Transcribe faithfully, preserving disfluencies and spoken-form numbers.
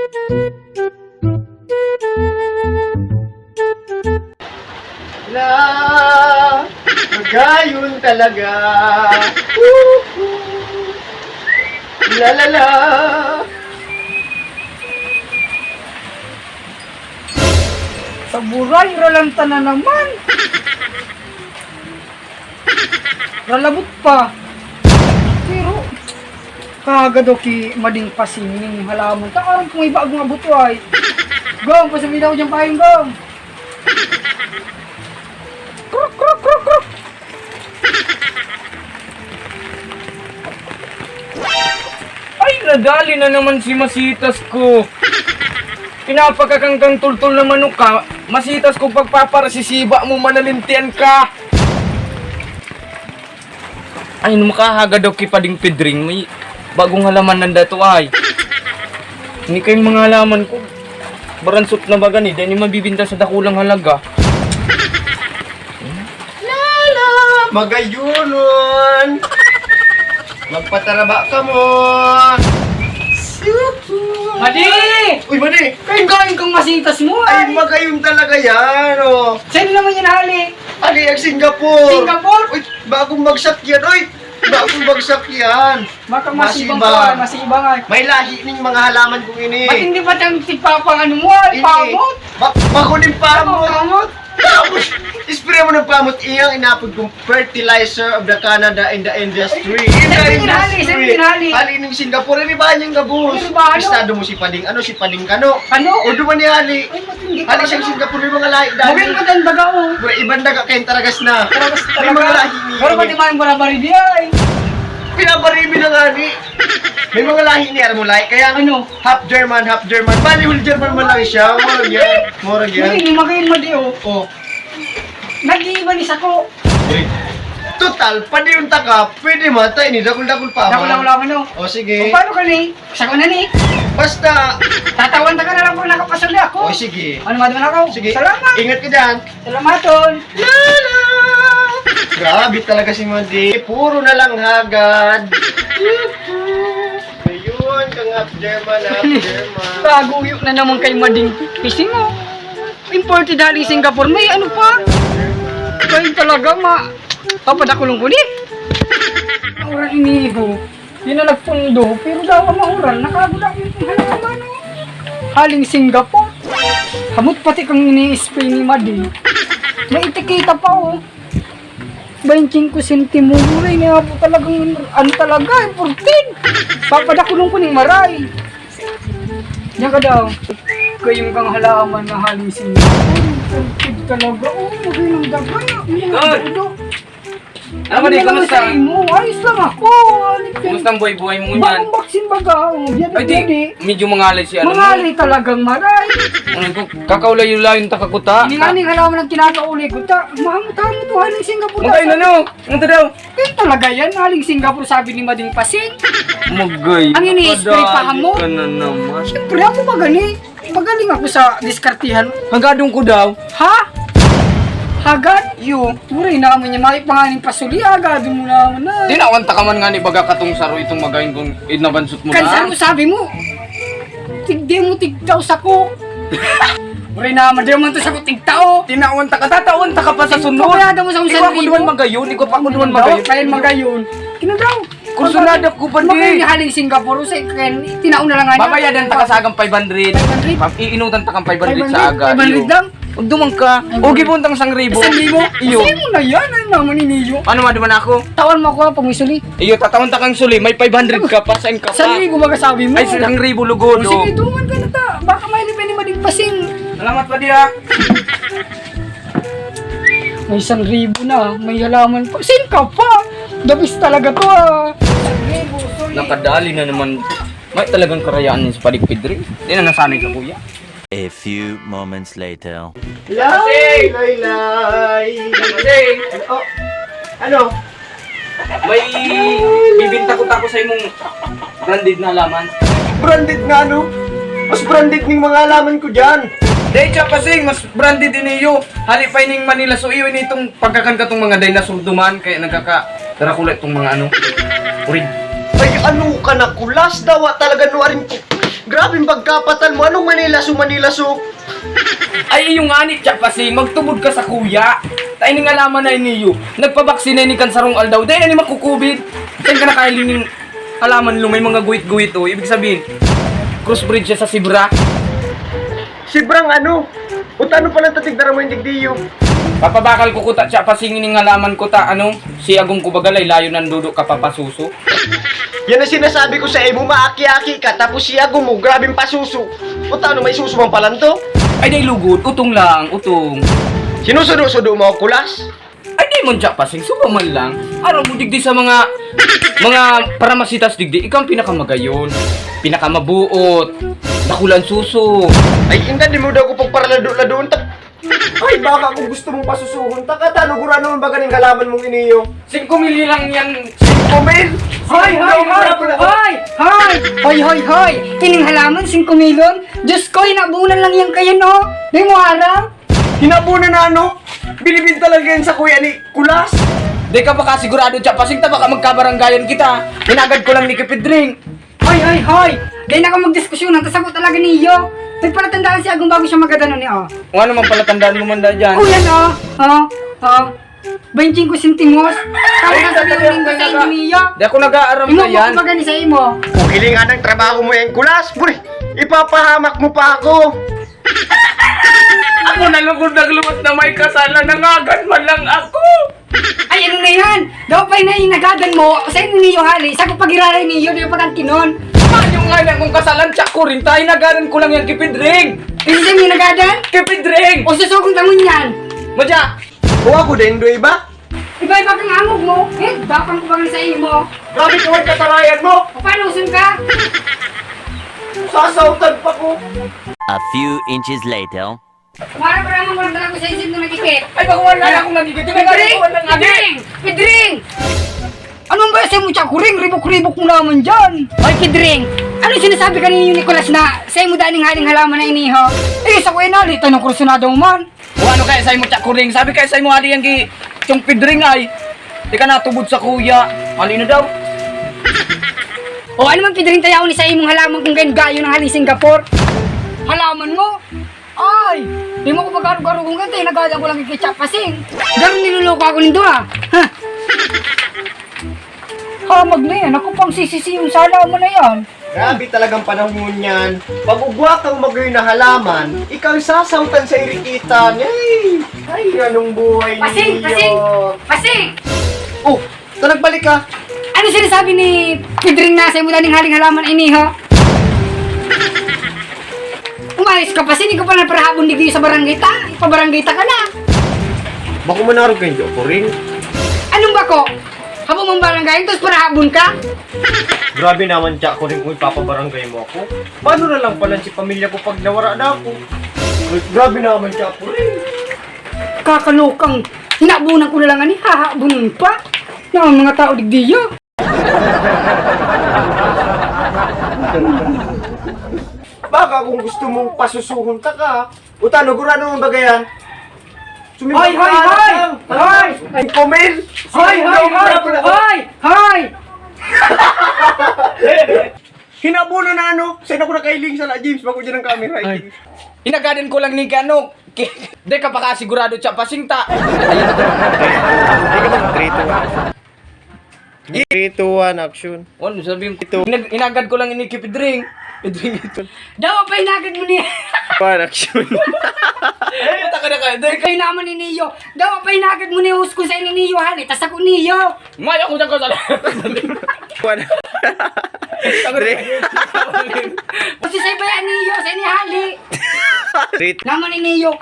La, magayon talaga. Woohoo! La, la, la. Saburay, ralanta na naman. Ralabot pa. Pero, kaga daw ki mading pasing ning halaman. Ta, aram ko may bagong abot, ay. Gong, pasabi daw dyan, pahing, Gong. Kruk, kruk, kruk, kruk. Ay, nadali na naman si Masitas ko. Pinapakakangkang tultol na manok ka, Masitas ko, pagpaparasisiba mo, manalintian ka. Ay, no, makahagad daw ki Pading Pedring, may bagong halaman nanda to ay. Ini kayong mga halaman ko, baransot na baga ni, dai ni mabibinta sa dakulang halaga. Lala, magayonon. Magpataraba ka mo. Suki. Madi! Uy, Madi! Kain-kain kang Masitas mo, ay, ay! Magayon talaga yan, oh. Saan naman yan hali? Hali ang Singapore. Singapore? Uy, bagong bagsak yan, uy. Bagong bagsak yan. Baka masibang Masibang. Ka, masibang ay. May lahi ning mga halaman kong ini. Ba't hindi pa tiyang tigpapang ano mo, ay, Hindi. Pamot? Ba-, bako ning pamot. Pamot? Tapos, isprehan mo ng pamot, iyang inapod kong fertilizer of the Canada in the industry. In the Saan yung hali? Saan industry. Yung hali? Hali ng Singapore, may bahan niyang gabos. Ano ba, ano? Estado mo si Pading, ano, si Pading Kano. Kano? O, duman ni hali. Ay, matindi ka. Hali siyang Singapore, may mga lahi dahil. Maging matandaga, oh. Bro, ibang daga kayong taragas na. Taragas May mga talaga. Lahi ni Pero pati man yung barabari di ay. Pinabari mi na nga ni. May mga lahi ni, alam mo, lahi. Kaya Ano? Half German, half German. Bali, whole German man lang siya. Murag yan. Murag yan. Hindi, hindi magayon, Madi, oh. Oh. Nag-iiba ni sako. Uy. Total, padiyon ta ka, pwede mata ini, dakul-dakul pa Dakul-dakul man. Ako, no? O, sige. O, paano ka ni? Sako na ni. Basta. Tatawan ta ka na lang kung nakapasuli ako. O, sige. Ano, madman ako? Sige. Salamat. Ingat ka dyan. Salamaton. Lala! Grabe talaga si Madi. Puro na lang hagad. Ayun, kang half German, half German. Bago yun na naman kay Mading Pising, oh. Imported hali Singapore. May ano pa? Kain talaga, ma. Papadakulong ko ni. Ang oras iniigo. Di na nagpundo, pero daw ang mauran, nakaguda ko yung halaman, oh. Haling Singapore. Hamot pati kang ini-spray ni Madi. May etiketa pa, oh. Bainting ko sentimo, uray, nga po talagang, ano talaga, imported. Papadakulong ko ning maray. Diyan ka daw. Kayong kang halaman na haling Singapore. Imported talaga, oh. Magay ng daga. Tol! Ano ba, di, Ano na lang kumusta? Sa imo? Ayos lang ako. Ano ka? Kumusta ang buhay-buhay mo niyan? Bagong baksin baga, oh. Biya, Ay, di, biya, di. Medyo mangalay si ano mo. Mangalay talagang maray. Ano ko, kakaulayo-layon ta kakuta. Ini nga ning halaman ang kinakauli ko ta. Mahamot-hamot to, haling Singapore. Magay na, no? Ano to daw? Yun talaga yan, haling Singapore, sabi ni Mading Pasing. Magay. Ang ini-spray pa, Nakadali hamo? Ka na naman. Siyempre, ako ba gani? Magaling ako sa diskartihan. Hagadon ko daw. Ha? Hagad? Iyo. Muray na kamo niya, may panganing pasuli, hagadon mo naman na. Tinawan ta ka man nga ni baga katong saro itong magayon kung inabansot mo Kan na. Saro sabi mo, tigdi mo tigtaw sako. Muray naman, di naman to sako tigtao. Tinawan ta ka, tatawan ta ka pa sa sunod. Ikaw, kaya daw mo sa Ikaw ako usan duman ribo. Magayon, ikaw pa ako duman Daw, magayon. Kaya magayon. Kinadaw. Kursunada ko pa, Magkano di. Ni haling Singapore, sa kaya tinao na lang nga niya. Babayadan ta ka sa agang five hundred. Five hundred? Pag iinutan ta kang five hundred sa Five hundred? Aga, Five hundred iyo. Lang? Huwag duman ka. Ay, Huwag ibuntang sang ribo. Isang libo? Iyo. Sa'yo mo na yan, ay naman ni Neo. Ano man duman ako? Tawan mo ako, ha, pag may suli. Iyo, tatawan ta kang suli, may five hundred ka pa, saan ka pa? Isang libo ba kasabi mo? Ay, isang ribo lugod, O, sige, oh. Duman ka na ta. Baka may libre ni Mading Pasing. Salamat pa, di, ha? May isang ribo na, may halaman pa. Saan ka pa? The best talaga to, ah. Nakadali na naman. May talagang karayaan sa paligpid rin. Di na nasanay sa kuya. A few moments later. Lay, lay, lay. Kasi, Oh, ano? May bibinta ko tako sa imong branded na halaman. Branded nga ano? Mas branded ning mga halaman ko dyan. Dahil siya kasi, mas branded din iyo. Hali pa ining Manila, so iyo ini itong pagkakan ka tong mga dinosaur duman, kaya nagkaka-Dracula itong mga ano. Urig. Ay, ano ka na, kulas daw, ah, talaga, no, arin ko. Grabeng pagkapatan mo. Anong manilaso-manilaso? Ay, iyo ngani, Cha Pasing, magtubod ka sa kuya. Ta ining alaman na iniyo, nagpabaksin na ini kan sarong aldaw, dai na ini makukubid. Saan ka nakahiling ning alaman lo, may mga guhit-guhit, oh. Ibig sabihin, crossbreed siya sa sibra. Sibrang ano? Uta, ano pala tatig dara mo yung digdiyo? Papabakal ko kuta, Cha Pasing, ining alaman ko ta, ano? Si agom ko baga, laylayon nandudo ka papasuso. Yan ang sinasabi ko sa imo, maaki-aki ka, tapos si agom mo, grabeng pasuso. Uta, ano, may suso bang palanto? Ay, dai lugod, utong lang, utong. Sinusudo-sudo mo ako, kulas? Ay, di man, Cha Pasing, suba man lang. Aram mo, digdi sa mga, mga paramasitas digdi, ikaw ang pinakamagayon, pinakamabuot, dakulan suso. Ay, inda, di mo daw ko pagparalado-ladoon, ta-, ay, baka kung gusto mong pasusuhon, taka, ta, lugurano man baga ning halaman mong iniyo? Singko mil lang yan. Singko mil? Hoy, hoy, hoy! Hoy! Hoy! Hoy, hoy, hoy! Ining halaman, singko milon? Diyos ko, inabunan lang yan kayo, no? Di mo aram? Hinabunan na ano? Binibinta lang yan sa kuya ni Kulas? Di ka pa kasigurado, Cha Pasing, ta baka magkabaranggayan kita. Hinagad ko lang ni Kipidring. Hoy, hoy, hoy! Dai na ka magdiskusyon, ang tasagot talaga niyo. Nagpalatandaan si Agong bago siya magadanon ni, oh. Kung ano man palatandaan mo man da dyan. Oh, yan, oh. Oh, oh. Bainting ko sentimos. Tapos sasabihin mo sa inyo niyo. Di ako nag-aaram na yan. Imo ko gani sa imo. Kung hilingan ng trabaho mo yan, Kulas, pre, ipapahamak mo pa ako. Ako na lugod nagluwas na may kasalan, nangagan man lang ako. Ay, ano na yan? Daw pa na inagadan mo, sa inyo niyo hali, sa ko pagiraray niyo, di pagangkinon. Paano nga na kung kasalan siya ko rin, tayo nagadan ko lang yan kipidring. Hindi siya may nagadan? Kipidring! O susugon ka mo niyan. Madya! Kuha ko din, do iba? Iba-iba kang angog mo. Eh, bakang ko bang sa imo? Grabe ka, huwag katarayan mo! Papaluson ka? Sasautan pa ko! A few inches later. Mara pa naman, wala talaga sa isip na nagkikit. Ay, baka wala na akong nagigit. Pedring! Pedring! Pedring! Anong ba sa mo, Chakuring? Ribok-ribok mo naman dyan. Ay, Pedring! Ano sinasabi kanina ni Nicolas na sa imo daning haling halaman na iniho? Eh, sa kuya nali, tanong kursunado mo man. O ano kaya sa imo, Chakuring? Sabi kaya sa imo, hali yan ki-, yung Pedring ay. Di ka natubod sa kuya. Hali na daw. O ano man, Pedring, tayaw ni sa imong halaman kung gayon gayo ng hali Singapore? Halaman mo? Ay! Di mo ko pagkarog-karog kung ganito, eh, nagalang ko lang kay Chap Pasing. Ganun niloloko ako nindo, ah. Ha? Hamag na yan. Ako pang sisisiyon sana mo na yan. Grabe talagang panahon ngunyan. Pag ugwa kang magayon na halaman, ikaw sasautan sa irikitan. Ay! Ay, anong buhay Pasing! Ninyo? Pasing! Pasing! Oh! Ito, nagbalik ka. Ano sinasabi ni Pedring na sa imo daning haling halaman ini, ha? Umayos ka pa, sini ko pa na parahabon digdi sa barangay ta. Ipabarangay ta ka na. Bako manarog kayo, Kuring. Anong bako? Habo mong barangay, tapos parahabon ka? Grabe naman, Cha, Kuring, kung ipapabarangay mo ako. Paano na lang pala si pamilya ko pag nawara na ako? Grabe naman, Cha, Kuring. Kakalokang, hinabunan ko na lang ani, hahabunon pa. Yung mga tao digdiya. Baka kung gusto mong pasusuhon ta ka, uta, nagurano ang bagayan? Hoy, hoy, hoy! Hoy! Ang kumil! Hoy, hoy, hoy! Hoy! Hoy! Hinabuno na ano? Saan ako nakailing sa La James? Bako dyan ang camera. Ay. Inagadan ko lang ni ano? Ki-, di ka pa kasigurado siya, pasing ta. Ayun. Three, two, one. Three, two, one, action. Ano sabi mo? Ito. Inag-, inagad ko lang ini kay Pedring. Pedring ito. Dawa pa inagad mo niya. One, action. Puta ka na ka. Di ka naman ni Neo. Dawa pa inagad mo ni Hus kung saan ni Neo, hali. Tas ako Neo. May ako dyan ka sa One. Dre. Kasi sa iba yan, Neo, sa ini hali. Three. Naman ni Neo.